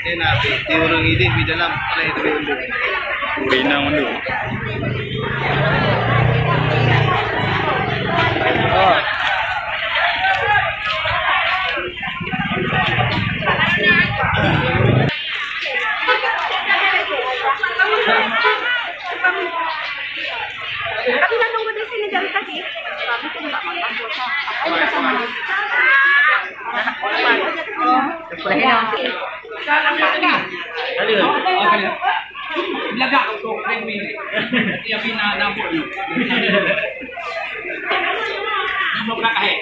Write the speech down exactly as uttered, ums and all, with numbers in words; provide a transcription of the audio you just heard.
Dia nak ambil, dia orang ini di dalam, paling itu dia undur. Urina undur. Oh. Tapi dah tunggu di sini dari tadi. Kami tu tak makan pulsa. Apa yang kita sama? Ada. Belagak untuk remi. Dia bina nampok ni. Nampok nak kahek.